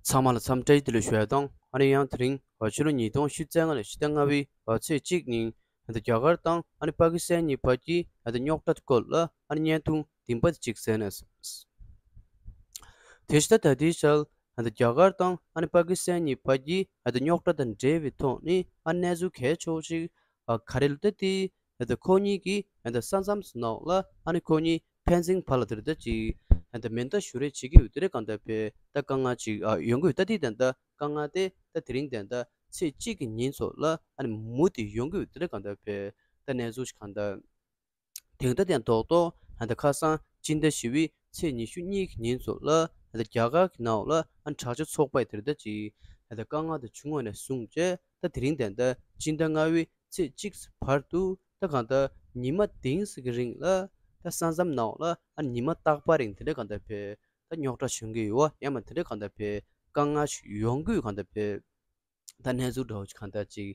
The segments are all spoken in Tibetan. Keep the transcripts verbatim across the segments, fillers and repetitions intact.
ཚང་མ་ལ་འཚམས་འདྲི་བདེ་ལེགས་ཞུ་ཡ་དང་། ཨ་ནི་ཡང་དེ་རིང་ཕྱི་ལོ་ཉིས་སྟོང་ཉི་ཤུ་རྩ་ལྔ་ནི་ཕྱི་ཟླ་ལྔ་པའི་ཚེས་གཅིག་ཉིན་ད་རྒྱ་གར་དང་ཨ་ནི་པ་ཀི་སི་ཐན་གཉིས་བར་གྱི་ད་རྙོག་དྲ་སྐོར་ལ་ཨ་ནི་བརྙན་ཐུང་བདུན་པ་དེ་གཅིག་གསན་ན། དེ་བཞིན་ད་ལྟའི་ཆར་ད་རྒྱ་གར་དང་ཨ་ནི་པ་ཀི་སི་ཐན་གཉིས་བར་གྱི་ད་རྙོག་དྲ་དང་འབྲེལ་བའི་ཐོག་ནས་ཨ་གནས་ཚུལ་གལ་ཆེ་བོ་ཞིག་ག་རེ་ལབ་ན། ད་ལྟ་ཁོ་གཉིས་ཀྱི་ད་ས་མཚམས་ནང་ལ་ཨ་ནི་ཁོ་གཉིས་ཕན་ཚུན་བར་ལ་དེ་རེད་ད་ཅིག་ད་མེ་མདའ་གཞུ་རེས་བྱེད་ཀྱི་ཡོད། དེ་རེད་གང་ལྟར་བས་ད་དཀའ་ངལ་ཅིག་ཡོང་གི་ཡོད། ད་དེ་ད་ལྟ་དཀའ་ངལ་དེ་ད་དེ་རིང་ད་ལྟ་ཚེས་གཅིག་གི་ཉིན་ཚོ་ལ་ཨ་ནི་མུ་མཐུད་ཡོང་གི་ཡོད། དེ་རེད་གང་ལྟར་བས་ད་གནས་ཚུལ་ཞིག་གང་ལྟར་དེང་ད་ལྟ་རྡོག་རྡོག་ད་ལྟ་ཁ་སང་སྤྱི་ཟླ་བཞི་པའི་ཚེས་ཉི་ཤུ་གཉིས་ཀྱི་ཉིན་ཚོ་ལ་ད་ལྟ་རྒྱ་གར་གྱི་ནང་ལ་ཨ་ནི་དྲག་སྤྱོད་ཚོགས་པ་དེ་རེད་ད་ཅིག་ད་ལྟ་དཀའ་ངལ་དེ་བྱུང་བ་ནས་བཟུང་བྱས་ད་དེ་རིང་ད་ལྟ་སྤྱི་ཟླ་ལྔ་པའི་ཚེས་གཅིག་བར་དུ་ད་གང་ལྟར་ཉི་མ་བདུན་ཙམ་གྱི་རིང་ལ་ད་ས་མཚམས་ནང་ལ་ཨ་ཉི་མ་རྟག་པར་རིང་དེ་འདྲ་གང་ལྟར་བས་ད་རྙོག་དྲ་བྱུང་གི་ཡོད། ཡང་མ་དེ་འདྲ་གང་ལྟར་བས་དཀའ་ངལ་ཞིག་ཡོང་གི་ཡོད། གང་ལྟར་བས་ད་གནས་ཚུལ་འདྲ་བོ་ཅིག་གང་ལྟར་ཅིག་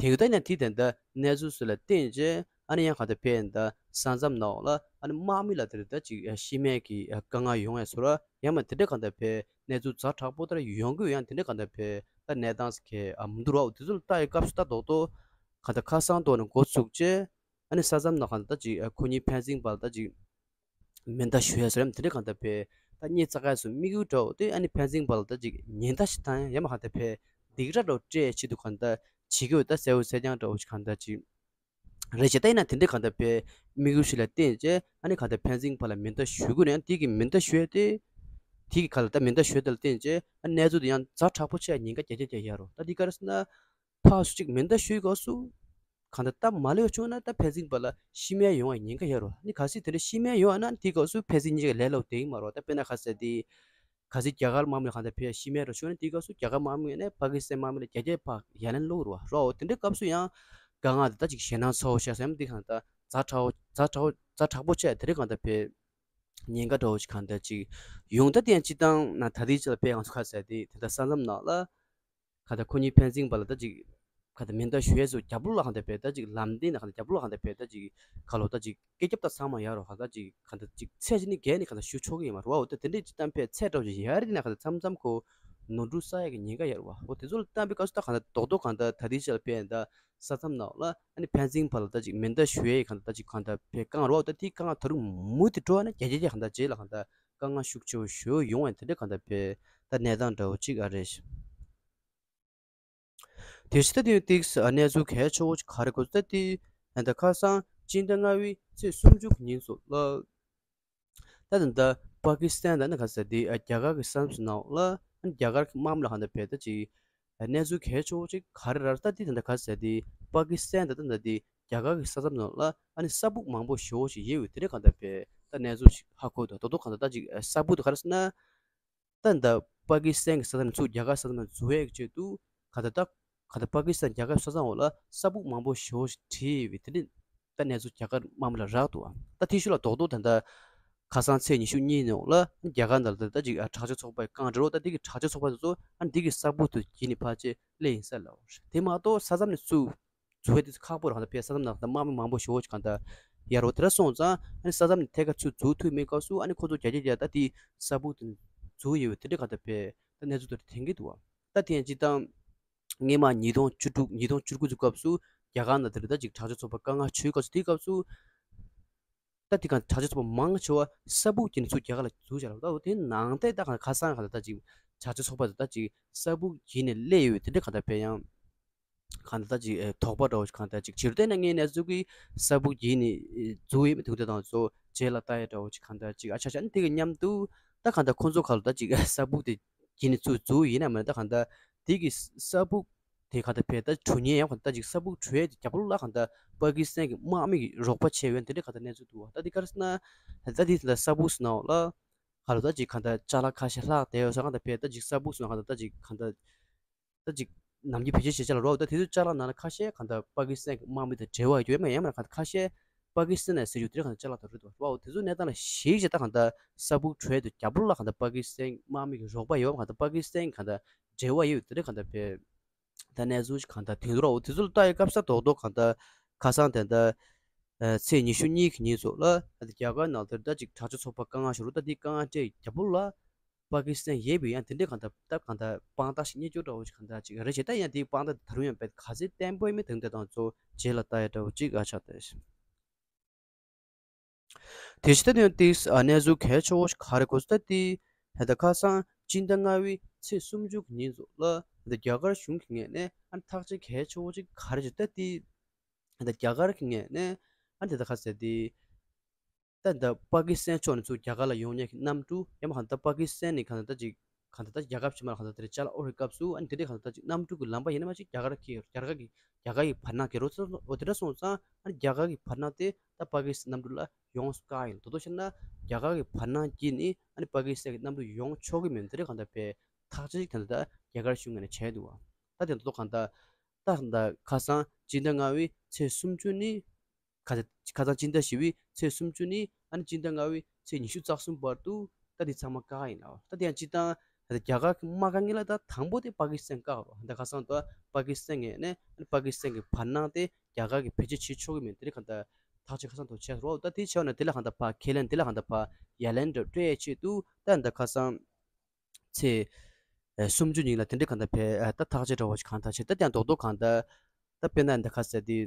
དེ་ད་ཡང་དེ་ད་ལྟ་གནས་ཚུལ་སུ་ལ་བརྟེན་བྱས་ཨ་ནི་ཡང་གང་ལྟར་བས་ད་ས་མཚམས་ནང་ལ་ཨ་ནི་དམག་མི་ལ་དེ་ད་ཅིག་ཤི་རྨས་ཀྱི་དཀའ་ངལ་ཡོང་ཡ་སོ་ར། ཡང་མ་དེ་འདྲ་གང་ལྟར་བས་གནས་ཚུལ་ཛ་དྲག་པོ་ལྟར་ཡོང་གི་ཡོད། ཡང་དེ་འདྲ་གང་ལྟར་བས་ད་གནས་སྟངས་ཟེར་མཁན་མི་འདུག་ར། འོ་དེ་ཚོ་ལ་ལྟ་ཡི་སྐབས་སུ་ད་རྡོག་རྡོག་གང་ལྟར་ཁ་སང་ཐོག་ནས་འགོ་ཚུགས་བྱས་ཨ་ནི་ས་མཚམས་ནང་གང་ལྟར་ད་ཅིག་ཁོ་གཉིས་ཕན་ཚུན་བར་ད་ཅིག་མེ་མདའ་གཞུ་ཡ་ཟེར་ཡ་དེ་འདྲ་གང་ལྟར་བས་ད་གཉིས་རྩ་ཁ་སུ་དམིགས་ཡུལ་འདྲ་བོ་དེ་ཨ་ནི་ཕན་ཚུན་བར་ལ་ད་ཅིག་ཉེན་བརྡ་ཞིག་བཏང་ཡ། ཡང་མ་གང་ལྟར་བས་སྡིགས་ར་འདྲ་བོ་སྤྲད་ཆེད་དུ་གང་ལྟར་བྱེད་ཀྱི་ཡོད། ད་གསལ་བོ་གསལ་རྐྱང་འདྲ་བོ་ཞིག་གང་ལྟར་ཅིག་རེད་བྱས། ད་ཡིན་ན་དེ་འདྲ་གང་ལྟར་བས་དམིགས་ཡུལ་ཞིག་ལ་བརྟེན་བྱས་ཨ་ནི་གང་ལྟར་ཕན་ཚུན་བར་ལ་མེ་མདའ་གཞུ་དགོས་ན་ཡང་དེ་གི་མེ་མདའ་གཞུ་ཡ་དེ་དེ་གི་ག་ལ་ད་མེ་མདའ་གཞུ་ཡ་དེ་ལ་བརྟེན་བྱས་ཨ་གནས་ཚུལ་དེ་ཡང་ཛ་དྲག་པོ་ཆེ་ཉེན་ཁ་བརྒྱ་ཆ་བརྒྱ་ཡོད་རེད། ད་འདི་ག་རེ་ཟེར་ན། ཕར་ཚུར་གཅིག་མེ་མདའ་གཞུའི་སྐབས་སུ་གང་ལྟར་སྟབས་མ་ལེགས་བྱུང་ན་ད་ཕན་ཚུན་བར་ལ་ཤི་རྨས་ཡོང་བའི་ཉེན་ཁ་ཡོད་རེད། ཨ་ནི་གལ་སྲིད་དེ་འདྲ་ཤི་རྨས་ཡོང་བ་ན་དེའི་སྐབས་སུ་ཕན་ཚུན་གཉིས་ཀ་ལས་སླ་པོ་བསྡད་ཀྱི་མ་རེད། ད་དཔེར་ན་ག་ཟེར་དེ་གལ་སྲིད་རྒྱ་གར་དམག་མི་ལ་གང་ལྟར་བས་ཤི་རྨས་རེ་བྱུང་ན་དེའི་སྐབས་སུ་རྒྱ་གར་དམག་མི་ནས་པ་ཀི་སི་ཐན་དམག་མི་ལ་བརྒྱ་བརྒྱ་ཕར་ཡར་ལན་སློག་རེད་བ། རོ་དེ་འདྲའི་སྐབས་སུ་ཡང་དཀའ་ངལ་དེ་ད་ཅིག་ཞེད་སྣང་ཚ་བོ་བྱས་སེམས་དེ་གང་ལྟར་ཛ་དྲག་པོ་ཛ་དྲག་པོ་ཛ་དྲག་པོ་བྱས་དེ་རིང་གང་ལྟར་བས་ཉེན་ཁ་འདྲ་བོ་ཞིག་གང་ལྟར་ཅིག་ཡོང་། ད་དེ་ཡང་སྤྱི་བཏང་ན་ད་ལྟའི་ཆ་ལ་དཔེ་ང་ཚོ་ག་ཟེར་དེ་དེ་ལྟར་ས་མཚམས་ནང་ལ་གང་ལྟར་ཁོ་གཉིས་ཕན་ཚུན་བར་ལ་ད་ཅིག་གང་ལྟར་མེ་མདའ་གཞུ་ཡས་སུ་རྒྱབ་ལོགས་ལ་གང་ལྟར་བས་ད་ཅིག་ལམ་སྟེང་ན་གང་ལྟར་རྒྱབ་ལོགས་གང་ལྟར་བས་ད་ཅིག་ག་ལོ་ད་ཅིག་སྐེ་རྒྱབ་ད་ཚང་མ་ཡར་རོ་གང་ལྟར་ཅིག་གང་ལྟར་ཅིག་ཚད་ཅིག་ནི་བརྒལ་ནས་གང་ལྟར་གཞུ་ཆོག་གི་ཡིན་མ་རེད་བ། འོ་ད་དེ་འདྲས་ཅིག་གཏམ་ཕེ་ཚད་འདྲ་བོ་ཞིག་ཡར་དེ་ན་གང་ལྟར་མཚམས་མཚམས་ཁོ་ནོར་འཁྲུལ་བསགས་ཡས་ཀྱི་ཉེན་ཁ་ཡོད་རེད་བ། འོ་དེ་ཚོ་ལ་གཏམ་ཕེ་སྐབས་སུ་ད་གང་ལྟར་རྡོག་རྡོག་གང་ལྟར་ད་ལྟའི་ཆ་ལ་ཕེ་ཡིན་ད། ས་མཚམས་ནང་ལ་ཨ་ནི་ཕན་ཚུན་བར་ལ་ད་ཅིག་མེ་མདའ་གཞུ་ཡས་གང་ལྟར་ད་ཅིག་གང་ལྟར་བས་བཀང་རོགས། ད་དེ་བཀང་ད་རུང་མུ་མཐུད་འགྲོ་ན་བརྒྱ་ཆ་བརྒྱ་གང་ལྟར་རྗེས་ལ་གང་ལྟར་དཀའ་ངལ་ཤུགས་ཆེ་བོ་ཞེ་པོ་ཡོང་བ་དེ་འདྲ་གང་ལྟར་བས་ད་གནས་སྟངས་འདྲ་བོ་ཅིག་ཨ་རེད། དེ་བཞིན་ད་དེ་ཏིག་ས་གནས་ཚུལ་གལ་ཆེ་བོ་ཅིག་ག་རེ་གོ་ད་དེ་ད་ཁ་སང་སྤྱི་ཟླ་ལྔ་པའི་ཚེས་སུམ་ཅུ་གི་ཉིན་སོགས་ལ། ད་ད་ད་པ་ཀི་སི་ཐན་ད་ནི་ག་ས་དེ་རྒྱ་གར་གྱི་ས་མཚམས་ནང་ལ་རྒྱ་གར་གྱི་དམག་མི་ལ་གང་ལྟར་བས་ད་ཅིག་གནས་ཚུལ་གལ་ཆེ་བོ་ཅིག་ག་རེ་རེད། ད་དེ་ད་ད་ག་ས་དེ་པ་ཀི་སི་ཐན་ད་ད་ད་དེ་རྒྱ་གར་གྱི་ས་མཚམས་ནང་ལ་ཨ་ནི་ས་སྦུག་མང་པོ་ཞེ་བོ་ཞིག་ཡོད་དེ་རེད། གང་ལྟར་བས་ད་གནས་ཚུལ་ཞིག་ཧ་གོ་འདུག་ད་དོ་གང་ལྟར་ད་ཅིག་ས་སྦུག་དེ་ག་རེ་ཟེར་ན། ད་ད་པ་ཀི་སི་ཐན་གྱི་ས་མཚམས་ཚུར་རྒྱ་གར་ས་མཚམས་འཛུལ་ཡས་ཀྱི་ཆེད་དུ་ག་ད་ད་ག་ད་པ་ཀི་སི་ཐན་རྒྱ་གར་ས་མཚམས་འོག་ལ་ས་སྦུག་མང་པོ་ཞེ་བོ་ཞིག་བྲིས་ཡོད་པའི་དེ་འདྲའི་ད་གནས་ཚུལ་རྒྱ་གར་དམག་མི་ལ་རག་འདུག་ད་དེའི་ཤུལ་ལ་རྡོག་རྡོག་ད་ད་ཁ་སང་ཚེས་ཉི་ཤུ་གཉིས་ནས་འོག་ལ་རྒྱ་གར་ནང་ལ་ད་ད་ཅིག་དྲག་སྤྱོད་ཚོགས་པའི་བཀའ་འདྲི་རོགས། ད་དེ་གི་དྲག་སྤྱོད་ཚོགས་པ་དེ་ཚོ་ཨ་ནི་དེ་གི་ས་སྦུག་དེ་བརྒྱུད་ནས་ཕར་ཆེ་སླེབས་ཡིན་ས་ལ། དེ་མ་གཏོགས་ས་མཚམས་ནས་ཚུར་འཛུལ་བའི་དུས་ཁག་པོ་རེད། གང་ལྟར་བས་ས་མཚམས་ནང་ད་དམག་མི་མང་པོ་ཞེ་བོ་ཅིག་གང་ལྟར་ཡར་རོ་དེ་འདྲ་སོང་ཙང་ཨ་ནི་ས་མཚམས་ནས་ཐད་ཀར་ཚུར་འཛུལ་ཐུབ་མེད་སྐབས་སུ་ཨ་ནི་ཁོ་ཚོ་བརྒྱ་ཆ་བརྒྱ་ད་དེ་ས་སྦུག་དེ་འཛུལ་ཡོད་པའི་དེ་འདྲ་གང་ལྟར་བས་ད་གནས་ཚུལ་དེ་འདྲ་ཐོན་གྱི་འདུག་ད་དེ་ཡང་སྤྱིར་བཏང་སྔོན་མ་ཉིས་སྟོང་བཅུ་དྲུག་ཉིས་སྟོང་བཅུ་དགུ་ཚོ་སྐབས་སུ་རྒྱ་གར་ནང་དེ་འདྲ་ད་ཅིག་དྲག་སྤྱོད་ཚོགས་པ་དཀའ་ངལ་ཆེ་སྐབས་སུ་དེའི་སྐབས་སུ་ད་དེ་གང་དྲག་སྤྱོད་ཚོགས་པ་མང་ཆེ་བ་ས་སྦུག་བརྒྱུད་ནས་ཚུར་རྒྱ་གར་ལ་འཛུལ་བཞག་རེད། ད་འོ་དེ་ནང་བསྟན་ད་གང་ཁ་སང་གང་ལྟར་ད་ཅིག་དྲག་སྤྱོད་ཚོགས་པ་ཚོ་ད་ཅིག་ས་སྦུག་བརྒྱུད་ནས་སླེབས་ཡོད་དེ་འདྲ་གང་ལྟར་བས་ཡང་གང་ལྟར་ད་ཅིག་ཨེ་དོགས་པ་འདྲ་བོ་ཞིག་གང་ལྟར་ཅིག་ཕྱིར་བལྟས་ན་ངའི་གནས་ཚུལ་གྱི་ས་སྦུག་བརྒྱུད་ནས་ཨེ་འཛུལ་ཡོད་མེད་དེ་འདྲ་དང་ཚོ་རྗེས་ལ་ལྟ་ཡ་འདྲ་བོ་ཞིག་གང་ལྟར་ཅིག་ཨ་ཆ་ཆ་ནི་དེ་གི་མཉམ་དུ་ད་གང་ལྟར་ཁོང་ཚོ་ག་ལ་ད་ཅིག་ས་སྦུག་དེ་བརྒྱུད་ནས་ཚུར་འཛུལ་ཡིན་ན་མིན་ན་ད་གང་ལྟར་དེ་གི་ས་སྦུག་དེ་གང་ལྟར་བས་ད་གྲུ་ཉེ་ཡང་གང་ལྟར་ཅིག་ས་སྦུག་གྲུ་ཡས་དེ་རྒྱབ་ལོགས་ལ་གང་ལྟར་པ་ཀི་སི་ཐན་གྱི་དམག་མི་གི་རོགས་པ་བྱས་ཡོད་དེ་འདྲ་གང་ལྟར་གནས་ཚུལ་འདུག་བ། ད་དེ་ག་རེ་ཟེར་ན་ད་དེ་ད་ས་སྦུག་ཟེར་ནའོ་ལ་ག་ལ་ད་ཅིག་གང་ལྟར་ཅ་ལག་ཁ་ཤས་ལྷག་བསྡད་ཡོད་ས་གང་ལྟར་བས་ད་ཅིག་ས་སྦུག་ཟེར་ན་གང་ལྟར་ད་ཅིག་གང་ལྟར། ད་ཅིག་ནམ་རྒྱུན་བེད་སྤྱོད་བྱེད་ཆ་ལ་རོགས་ད་དེ་ཚོའི་ཅ་ལག་ནང་ལ་ཁ་ཤས་གང་ལྟར་པ་ཀི་སི་ཐན་གྱི་དམག་མི་དང་འབྲེལ་བ་ཡོད་མ་ཡིན་མ་ར་གང་ལྟར་ཁ་ཤས་པ་ཀི་སི་ཐན་ནས་ཟེར་རྒྱུ་དེ་རིང་གང་ལྟར་ཅ་ལག་དང་རུ་དུ་རོགས་དེ་ཚོའི་གནས་སྟངས་ལ་གཞིགས་བྱས་ད་གང་ལྟར་ས་སྦུག་གྲུ་ཡས་དུ་རྒྱབ་ལོགས་ལ་གང་ལྟར་པ་ཀི་སི་ཐན་དམག་མི་གི་རོགས་པ་ཡོད་མ་གང་ལྟར་པ་ཀི་སི་ཐན་གང་ལྟར་འབྲེལ་བ་ཡོད་དེ་རིང་གང་ལྟར་བས་ད་གནས་ཚུལ་ཞིག་གང་ལྟར་དོན་རོགས་དེ་ཚོ་ལ་ལྟ་ཡི་སྐབས་ས་རྡོག་རྡོག་གང་ལྟར་ཁ་སང་དེ་ལྟར་ཚེས་ཉི་ཤུ་གཉིས་ཀྱི་ཉིན་སོགས་ལ་ད་རྒྱ་གར་ནང་དེར་ད་ཅིག་དྲག་སྤྱོད་ཚོགས་པ་དཀའ་ངལ་ཤོར་རུ་ད་དེའི་དཀའ་ངལ་སྤྲད་རྒྱབ་ལོགས་ལ། པ་ཀི་སི་ཐན་ཡིན་པའི་ཡང་དེ་འདྲའི་གང་ལྟར་ད་གང་ལྟར་དཔང་རྟགས་ཤིག་རྙེད་རྒྱུ་འདྲ་བོ་ཞིག་གང་ལྟར་ཅིག་རེད་བྱས། ད་ཡང་དེའི་དཔང་རྟགས་དེ་ད་རུང་ཡང་རྦད་ག་ཚད་བརྟན་པོ་ཡིན་མིན་དེ་འདྲ་དང་ཚོ་རྗེས་ལ་ལྟ་ཡ་འདྲ་བོ་ཅིག་ཨ་ཆགས་ཏེ། དེ་བཞིན་ད་དུང་ཏིག་ཨ་གནས་ཚུལ་གལ་ཆེ་བོ་ཞིག་ག་རེ་གོ་ཚུལ་ད་ཏི། ད་ལྟ་ཁ་སང་སྤྱི་ཟླ་ལྔ་པའི་ཚེས་སུམ་ཅུ་གི་ཉིན་ཚོ་ལ་ད་ལྟ་རྒྱ་གར་གཞུང་གི་ངོས་ནས་ཨ་ཐག་གཅོད་གལ་ཆེ་བོ་ཞིག་ག་རེ་བྱུང་ད་ཏི། ད་ལྟ་རྒྱ་གར་གི་ངོས་ནས་ཨ་ད་ལྟ་ཁ་ཟེར་ཏི། ད་ད་པ་ཀི་སི་ཐན་ཕྱོགས་ནས་ཚུར་རྒྱ་གར་ལ་ཡོང་མཁན་གྱི་གནམ་གྲུ་ཡང་མ་གང་ད་པ་ཀི་སི་ཐན་ནས་གང་ད་ཅིག་གང་ད་ད་རྒྱལ་ཁབ་ཕྱི་མ་ལ་གང་ད་དེ་རེད་ཅ་ལག་འོར་བའི་སྐབས་སུ་ཨ་ནི་དེ་འདྲའི་གང་ད་ད་ཅིག་གནམ་གྲུ་གི་ལམ་པ་ཡིན་ན་མ་ཅིག་རྒྱ་གར་གྱི་རྒྱ་གར་གྱི་རྒྱ་གར་གྱི་བར་སྣང་གི་རོ་ཚོ་འོ་དེ་འདྲ་སོང་ཙང་ཨ་ནི་རྒྱ་གར་གྱི་བར་སྣང་དེ་ད་པ་ཀི་སི་ཐན་གྱི་གནམ་གྲུ་ལ་ཡོང་དཀའ་ཡིན། དོ་དོ་བཤད་ན་རྒྱ་གར་གྱི་བར་སྣང་བརྒྱུད་ནས་ཨ་ནི་པ་ཀི་སི་ཐན་གྱི་གནམ་གྲུ་ཡོང་ཆོག་གི་མིན་དེ་འདྲའི་གང་ད་པའི་ཐག་གཅོད་ཅིག་ད་ད་རྒྱ་གར་གཞུང་ངོས་ནས་བྱས་འདུག་བ། ད་དེ་དོ་དོ་གང་ད་ད་ད་ཁ་སང་སྤྱི་ཟླ་ལྔ་པའི་ཚེས་སུམ་ཅུ་ནས། ཁ་ཁ་སང་སྤྱི་ཟླ་བཞི་པའི་ཚེས་སུམ་ཅུ་ནས་ཨ་ནི་སྤྱི་ཟླ་ལྔ་པའི་ཚེས་ཉི་ཤུ་རྩ་གསུམ་བར་དུ་ད་འདི་ཚང་མ་བཀག་ཡིན་ལ། ད་དེ་ཡང་སྤྱི་བཏང་ད་རྒྱ་གར་གྱི་དམག་སྒར་ངོས་ལ་ད་དང་པོ་དེ་པ་ཀི་སི་ཐན་བཀག་རོགས། ད་ཁ་སང་དུ་པ་ཀི་སི་ཐན་ངོས་ནས་ཨ་ནི་པ་ཀི་སི་ཐན་གྱི་བར་སྣང་དེ་རྒྱ་གར་གྱིས་བེད་སྤྱོད་བྱེད་ཆོག་གི་མིན་དེ་རིང་གང་ལྟར་ཐག་གཅོད་ཁ་སང་དུ་བྱས་རོགས། ད་དེ་བྱས་ན་དེ་ལ་གང་ལྟར་ཕར་ཁས་ལེན་དེ་ལ་གང་ལྟར་ཕར་ཡ་ལན་འདྲ་སྤྲད་ཆེད་དུ་ད་ད་ཁ་སང་། ཚེས་ཨ་སུམ་ཅུ་ཉིན་ལ་དེ་འདྲའི་གང་ལྟར་བས་ཨ་ད་ཐག་གཅོད་འདྲ་བོ་ཞིག་གང་ལྟར་བྱས། ད་དེ་ཡང་རྡོག་རྡོག་གང་ལྟར་ད་དཔེར་ན་འདི་ཁ་ཟེར་དེ་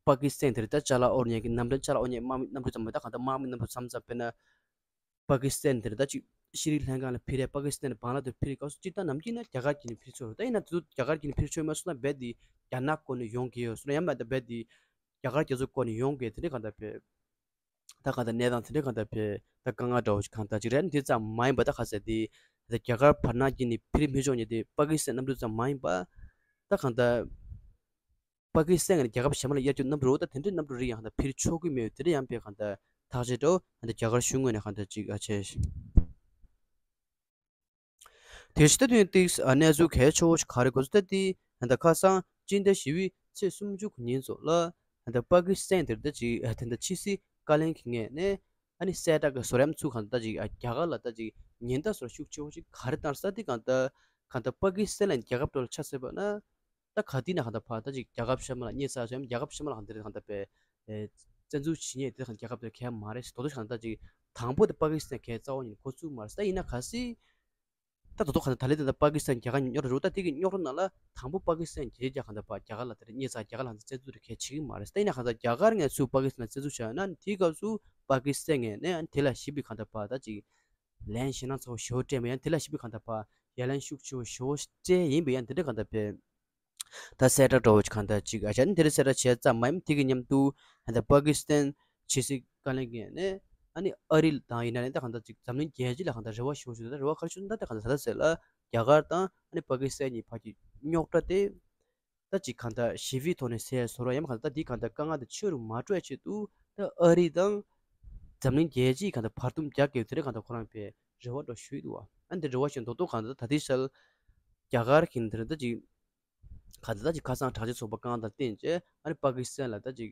པ་ཀི་སི་ཐན་དེར་ད་ཅ་ལག་དབོར་མཁན་གྱི་གནམ་གྲུ་ཅ་ལག་དབོར་མཁན་དམག་མི་གནམ་གྲུ་ཙམ་མ་ད་གང་ལྟར་དམག་མི་གནམ་གྲུ་མཚམས་མཚམས་དཔེར་ན་པ་ཀི་སི་ཐན་དེར་ད་ཅིག་ཤེས་རིག་ལྷན་ཁང་ལ་ཕུལ་རེད། པ་ཀི་སི་ཐན་བང་ལ་དུ་ཕུལ་རེད། སྐབས་སུ་སྤྱིར་བཏང་ནམ་རྒྱུན་ན་རྒྱ་གར་གྱིས་ནི་ཕུལ་ཆོག་རེད། ད་ཡིན་ན་དེ་ཚོ་རྒྱ་གར་གྱིས་ནི་ཕུལ་ཆོག་མ་སོང་ན་རྦད་དེ་རྒྱ་ནག་སྐོར་ནས་ཡོང་གི་ཡོད་སོང་ན་ཡང་མ་ད་རྦད་དེ་རྒྱ་གར་རྒྱ་མཚོ་སྐོར་ནས་ཡོང་གི་དེ་འདྲའི་གང་ལྟར་བས། ད་གང་ལྟར་གནས་སྟངས་དེ་འདྲའི་གང་ལྟར་བས་ད་དཀའ་ངལ་འདྲ་བོ་ཞིག་གང་ལྟར་ཅིག་རེད། དེ་ཙམ་མ་ཡིན་པ་ད་ཁ་ཟེར་དེ་ད་རྒྱ་གར་བར་སྣང་བརྒྱུད་ནས་ཕུལ་མི་ཆོག་མཁན་དེ་པ་ཀི་སི་ཐན་གནམ་གྲུ་ཙམ་མ་ཡིན་པ། ད་གང་ལྟར་པ་ཀི་སི་ཐན་ནས་རྒྱལ་ཁབ་གཞན་པ་ལ་གཡར་རྒྱུ་གནམ་གྲུ་རོ་ད་དེ་འདྲའི་གནམ་གྲུ་རིགས་ཡང་གང་ལྟར་ཕུལ་ཆོག་གི་མེད། དེ་འདྲ་ཡང་བས་གང་ལྟར་ཐག་གཅོད་འདྲ་བོ་ད་རྒྱ་གར་གཞུང་ངོས་ནས་གང་ལྟར་ཅིག་ཨ་བྱས། དེ་བཞིན་ད་དུང་ཏིག་ཨ་གནས་ཚུལ་གལ་ཆེ་བོ་ཞིག་ག་རེ་གོ་ཚུལ་ད་ཏི་ད་ལྟ་ཁ་སང་སྤྱི་ཟླ་བཞི་པའི་ཚེས་སུམ་ཅུ་གི་ཉིན་ཚོ་ལ་ད་ལྟ་པ་ཀི་སི་ཐན་དེར་ད་ཅིག་ཨ་ད་ལྟ་ཕྱི་སྲིད་བཀའ་བློན་གྱི་ངོས་ནས་ཨ་ནི་གསལ་བསྒྲགས་ཀྱི་བཟོ་རིམ་ཚུགས་གང་ལྟར་ད་ཅིག་ཨ་རྒྱ་གར་ལ་ད་ཅིག་ཉེན་བརྡ་བཟོ་ཤུགས་ཆེ་བོ་ཞིག་ག་རེ་བཏང་ས་ཏི་གང་ལྟར་གང་ལྟར་པ་ཀི་སི་ཐན་ལ་རྒྱལ་ཁབ་ཁྲོད་ལ་ཆ་བཞག་པ་ན། ད་ག་དུས་ན་གང་ལྟར་ཕར་ད་ཅིག་རྒྱལ་ཁབ་གཞན་པ་ལ་གཉེར་ཚར་སོང་ཡང་རྒྱལ་ཁབ་གཞན་པ་ལ་གང་ལྟར་གང་ལྟར་བས་ཨེ་བཙན་འཛུལ་བྱེད་མཁན་དེ་གང་རྒྱལ་ཁབ་དེར་གལ་མ་རེད། དོ་དོ་གང་ལྟར་ཅིག་དང་པོ་དེ་པ་ཀི་སི་ཐན་གལ་རྩ་བ་ཉིད་འགོ་བཙུགས་མ་རེད། ད་ཡིན་ན་གལ་སྲིད་ད་དོ་དོ་གང་ལྟར་ད་ལས་དེ་ད་པ་ཀི་སི་ཐན་རྒྱ་གར་རྙོག་དྲ་རུ་ད་དེ་གི་རྙོག་དྲ་ནང་ལ་དང་པོ་པ་ཀི་སི་ཐན་རྒྱལ་རྒྱ་གང་ལྟར་ཕར་རྒྱ་གར་ལ་དེར་གཉེར་ཚར་རྒྱ་གར་ལ་ད་བཙན་འཛུལ་དེ་གལ་བྱེད་ཀྱི་མ་རེད། ད་ཡིན་ན་གང་ལྟར་རྒྱ་གར་ངས་ཚུར་པ་ཀི་སི་ཐན་བཙན་འཛུལ་བྱས་ན་དེའི་སྐབས་སུ་པ་ཀི་སི་ཐན་ངས་ནས་དེ་ལ་ཞིབ་པའི་གང་ལྟར་ཕར་ད་ཅིག་ལན་ཞེད་སྣང་ཚ་བོ་ཞེ་བོ་སྤྲད་མེད། ཡང་དེ་ལ་ཞིབ་པའི་གང་ལྟར་ཕར་ཡ་ལན་ཤུགས་ཆེ་བོ་ཞེ་བོ་སྤྲད་ཡིན་པས་ཡང་དེ་འདྲ་གང་ལྟར་བས། ད་གསལ་བསྒྲགས་འདྲ་བོ་ཅིག་གང་ལྟར་ཅིག་ཨ་ཅག་ནི་དེ་རིང་གསལ་བསྒྲགས་བྱས་ཙམ་མ་ཡིན་དེ་གི་མཉམ་དུ་ད་ལྟ་པ་ཀི་སི་ཐན་ཕྱི་སྲིད་བཀའ་བློན་གྱི་ནས་ཨ་ནི་ཨ་རི་དང་ཡིན་ན་ནི་ད་གང་ལྟར་ཅིག་འཛམ་གླིང་རྒྱལ་སྤྱི་ལ་གང་ལྟར་རེ་བ་ཞུ་ཞུ་ད་རེ་བ་ག་རེ་ཞུ་ན་ད་གང་ལྟར་ད་ལྟ་ཟེར་ལ་རྒྱ་གར་དང་ཨ་ནི་པ་ཀི་སི་ཐན་གཉིས་བར་གྱི་རྙོག་དྲ་དེ་ད་ཅིག་གང་ལྟར་ཞི་བའི་ཐོག་ནས་སེལ་བཟོ་ར་ཡང་གང་ལྟར་ད་འདི་གང་ལྟར་དཀའ་ངལ་དེ་ཆེ་རུ་མ་འགྲོ་ཡ་ཆེད་དུ་ད་ཨ་རི་དང་འཛམ་གླིང་རྒྱལ་སྤྱིའི་གང་ལྟར་བར་འདུམ་རྒྱག་དགོས་དེ་རེད་གང་ལྟར་ཁོ་རང་པའི་རེ་བ་འདྲ་ཞུས་འདུག་བ། ཨ་ནི་དེ་རེ་བ་ཞུ་མདོག་མདོག་གང་ལྟར་ད་ལྟའི་ཆར་རྒྱ་གར་གྱི་འདིར་ད་ཅིག་ག་ད་ད་ཅིག་ཁ་སང་དྲག་ཆས་ཚོགས་པ་གང་དང་བསྟན་བྱས་ཨ་ནི་པ་ཀི་སི་ཐན་ལ་ད་ཅིག་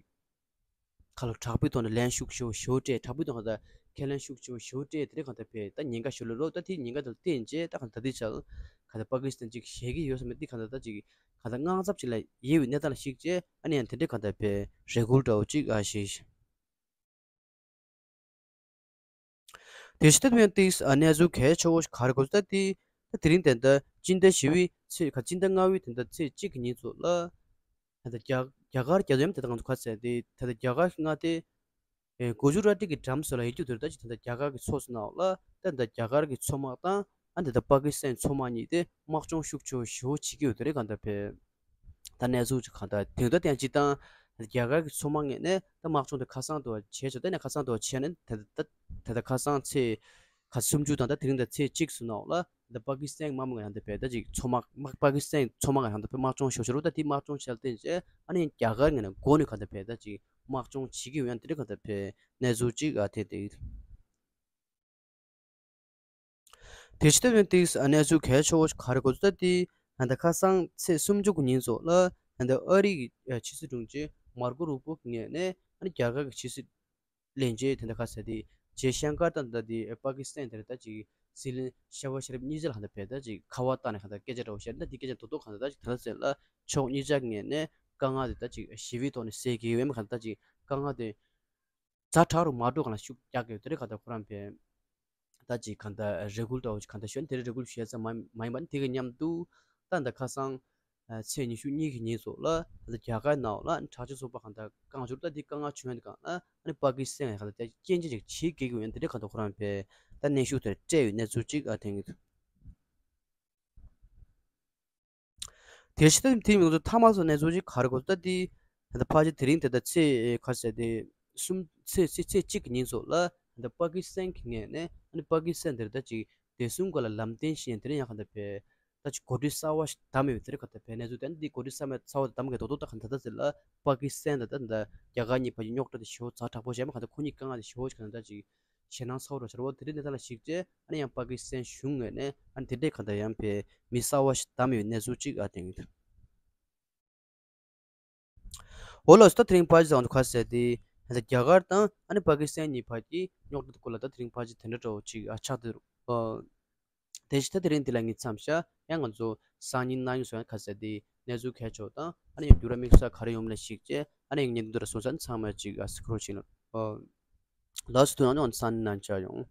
ཁ་ལོ་དྲག་པོའི་ཐོག་ནས་ལན་ཤུགས་ཆེ་བོ་ཞེ་བོ་སྤྲད། དྲག་པོའི་ཐོག་ནས་ཁས་ལེན་ཤུགས་ཆེ་བོ་ཞེ་བོ་སྤྲད་དེ་རིང་གང་ལྟར་བས་ད་ཉེན་ཁ་ཞེ་ལོ་རོ་ད་དེ་ཉེན་ཁ་དང་བསྟན་བྱས་ད་གང་ལྟར་དེ་ཆར་གང་ལྟར་པ་ཀི་སི་ཐན་ཅིག་ཞེད་ཀྱི་ཡོད་ས་མེད་དེ་གང་ལྟར་ད་ཅིག་གང་ལྟར་དངངས་འཚབ་ཅིག་ལ་ཡལ་བའི་གནས་སྟངས་ལ་གཞིགས་བྱས་ཨ་ནི་ཡང་དེ་འདྲའི་གང་ལྟར་བས་རེ་སྐུལ་འདྲ་བོ་ཅིག་ཨ་ཞེས། དེ་བཞིན་ད་ལྟའི་གནས་ཚུལ་གལ་ཆེ་བོ་ཞིག་ག་རེ་གོ་ད་དེ་ད་དེ་རིང་དེ་འདྲ་སྤྱི་ཟླ་བཞི་པའི་ཚེས་ག་སྤྱི་ཟླ་ལྔ་པའི་དེ་འདྲ་ཚེས་གཅིག་གི་ཉིན་ཚོ་ལ་ད་ལྟ་རྒྱ་རྒྱ་གར་རྒྱ་མཚོའི་དེ་དང་ཁ་ཟེར་དེ་ད་ལྟ་རྒྱ་གར་གྱི་མངའ་སྡེ་ཨེ་གུ་ཇུ་ར་ཏི་གི་འགྲམ་སོགས་ལ་ཡོད་རྒྱུ་དེར་ད་ཅི་ད་ལྟ་རྒྱ་གར་གྱི་མཚོ་ཟེར་ནའོ་ལ་ད་ལྟ་རྒྱ་གར་གྱི་མཚོ་དམག་དང་ཨ་འདི་ད་པ་ཀི་སི་ཐན་མཚོ་དམག་གཉིས་དེ་དམག་སྦྱོང་ཤུགས་ཆེ་བོ་ཞེ་བོ་བྱེད་ཀྱི་ཡོད་དེ་རེད་གང་ལྟར་བས། ད་གནས་ཚུལ་ཅིག་གང་ལྟར་དེ་ད་ཐེངས་སྤྱི་བཏང་རྒྱ་གར་གྱི་མཚོ་དམག་ངོས་ནས་ད་དམག་སྦྱོང་དེ་ཁ་སང་དུ་བྱས་ཆོག་ད་ནས་ཁ་སང་དུ་བྱས་ནས་ད་ད་ད་ད་ཁ་སང་ཚེས་ཁ་སུམ་ཅུ་དང་ད་དེ་རིང་ད་ཚེས་གཅིག་སུ་ནའོ་ལ་ད་པ་ཀི་སི་ཐན་དམག་མི་ང་རང་ད་བས་ད་ཅིག་མཚོ་དམག་དམག་པ་ཀི་སི་ཐན་མཚོ་དམག་ང་རང་ད་བས་དམག་སྦྱོང་ཞུ་ཞུ་རུ་ད་དེ་དམག་སྦྱོང་བྱས་ལ་བརྟེན་བྱས་ཨ་ནི་རྒྱ་གར་ངོས་ནས་འགོ་ནས་གང་ལྟར་བས་ད་ཅིག་དམག་སྦྱོང་བྱེད་ཀྱི་ཡོད་ཡང་དེ་འདྲ་གང་ལྟར་བས་གནས་ཚུལ་ཅིག་ཨ་དེ་དེ། དེ་ཕྱི་ད་ཡོད་ཏིག་གནས་ཚུལ་གལ་ཆེ་བོ་ཞིག་ག་རེ་གོ་ཚུལ་ད་དེ་ད་ལྟ་ཁ་སང་ཚེས་སུམ་ཅུ་གི་ཉིན་ཚོ་ལ་ད་ལྟ་ཨ་རི་གི་ཕྱི་སྲིད་དྲུང་ཆེ་མར་ཀོ་རུ་པོ་གི་ངོས་ནས་ཨ་ནི་རྒྱ་གར་གྱི་ཕྱི་སྲིད་བློན་ཆེན་དེ་འདྲ་ཁ་ཟེར་དེ་ཇེ་ཤང་ཀར་དང་ད་དེ་པ་ཀི་སི་ཐན་དེར་ད་ཅིག་སྲིད་བློན་ཤ་བ་ཤ་རིབ་གཉིས་ཆ་ལ་ཧ་ད་བས་ད་ཅིག་ཁ་བ་བཏང་ནས་ཧ་ད་སྐད་ཆ་འདྲ་བོ་བཤད་ན་ད་དེ་སྐད་ཆ་རྡོག་རྡོག་གང་ད་ད་ཅིག་ད་ལྟ་ཟེར་ལ་ཕྱོགས་གཉིས་ཆ་ངོས་ནས་དཀའ་ངལ་དེ་ད་ཅིག་ཞི་བའི་ཐོག་ནས་སེལ་གྱི་ཡོད་མེད་གང་ད་ད་ཅིག་དཀའ་ངལ་དེ་ཛ་དྲག་རུ་མ་འགྲོ་གང་ལ་ཤུགས་རྒྱག་གི་ཡོད་དེ་རེད་གང་ད་ཁོ་རང་བས། ད་ཅིག་གང་ལྟར་རེ་སྐུལ་འདྲ་བོ་ཅིག་གང་ལྟར་ཞུ་ཡ་དེ་རེ་སྐུལ་ཞུ་ཡ་ཙམ་མ་མ་ཡིན་པ་ནི། དེ་གི་མཉམ་དུ་ད་ད་ཁ་སང་ཨ་ཚེས་ཉི་ཤུ་གཉིས་ཀྱི་ཉིན་སོགས་ལ་ད་རྒྱ་གར་ནང་ལ་དྲག་སྤྱོད་ཚོགས་པ་གང་ལྟར་བཀག་འགྱུར་ད་དེ་དཀའ་ངལ་བྱུང་ཡ་དེ་གང་ལ་ཨ་ནི་པ་ཀི་སི་ཐན་གང་ལྟར་རྐྱེན་ཅན་ཅིག་བྱེད་དགོས་ཀྱི་ཡོད་ན། དེ་འདྲའི་གང་ལྟར་ཁོ་རང་བས་ད་གནོན་ཤུགས་དེ་སྤྲད་ཡོད་གནས་ཚུལ་ཅིག་ཨ་ཐོན་གྱི་འདུག་དེ་བཞིན་དེ་མིན་ཚོ་མཐའ་མ་སོགས་གནས་ཚུལ་ཅིག་ག་རེ་གོ་ད་དེ་ད་ཕལ་ཆེར་དེ་རིང་དེ་ད་ཚེས་ག་ཟེར་དེ་གསུམ་ཚེས་ཚེས་ཚེས་གཅིག་གི་ཉིན་སོགས་ལ་ད་པ་ཀི་སི་ཐན་གྱི་ངོས་ནས་ཨ་ནི་པ་ཀི་སི་ཐན་དེར་ད་ཅིག་བདེ་སྲུང་སྒོ་ལ་ལམ་སྟོན་བྱེད་ཡ་དེ་རིང་ཡང་གང་ལྟར་བས་ད་ཅིག་གོ་སྒྲིག་གསར་བ་ཞིག་བདམས་ཡོད། དེ་རིང་གང་ལྟར་བས་གནས་ཚུལ་དེ་འདི་གོ་སྒྲིག་གསར་མ་གསར་བ་བདམས་དགོས་དོ་དོ་ད་གང་ལྟར་ད་ཟེར་ལ་པ་ཀི་སི་ཐན་ད་ད་ད་རྒྱ་གར་གཉིས་བར་གྱི་རྙོག་དྲ་དེ་ཞེ་པོ་ཛ་དྲག་པོ་བྱས་མ་གང་ལྟར་ཁོ་གཉིས་དཀའ་ངལ་དེ་ཞེ་པོ་ཞིག་གང་ལྟར་ཅིག་ཞེད་སྣང་ཚ་པོ་འདྲ་ཤར་བ་དེ་རིང་དེ་ལྟ་ལ་གཞིགས་བྱས་ཨ་ནི་ཡང་པ་ཀི་སི་ཐན་གཞུང་ངོས་ནས་ཨ་ནི་དེ་འདྲའི་གང་ལྟར་ཡང་བས་མི་གསར་བ་ཞིག་བདམས་ཡོད་གནས་ཚུལ་ཅིག་ཨ་ཐོན་གྱི་འདུག་འོ་ལགས་སོ། ད་དེ་རིང་ཕལ་ཆེར་ང་ཚོ་ག་ཟེར་དེ་ད་རྒྱ་གར་དང་ཨ་ནི་པ་ཀི་སི་ཐན་གཉིས་བར་གྱི་རྙོག་དྲ་སྐོར་ལ་ད་དེ་རིང་ཕལ་ཆེར་དེ་འདྲ་འདྲ་བོ་ཅིག་ཨ་ཆགས་བསྡད་རོགས། ཨ་དེ་བཞིན་ད་དེ་རིང་འདི་ལ་ངས་མཚམས་བཞག་ཡང་ང་ཚོ་སང་ཉིན་གནངས་ཉིན་སོགས་ཡང་ག་ཟེར་དེ་གནས་ཚུལ་གལ་ཆེ་བ་དང་ཨ་ནི་ཡང་འགྱུར་བ་དམིགས་བསལ་ག་རེ་ཡོང་མིན་ལ་གཞིགས་བྱས་ཨ་ནི་ཡང་ཉིན་འདི་ར་སོང་ཙང་ཚང་མ་ཅིག་ཨ་སི་ཁྲོ་ཆེན་ལ་ཨ་ལགས་སོ། དུ་ནང་ནང་སང་ཉིན་ནང་བཅར་ཡོང་།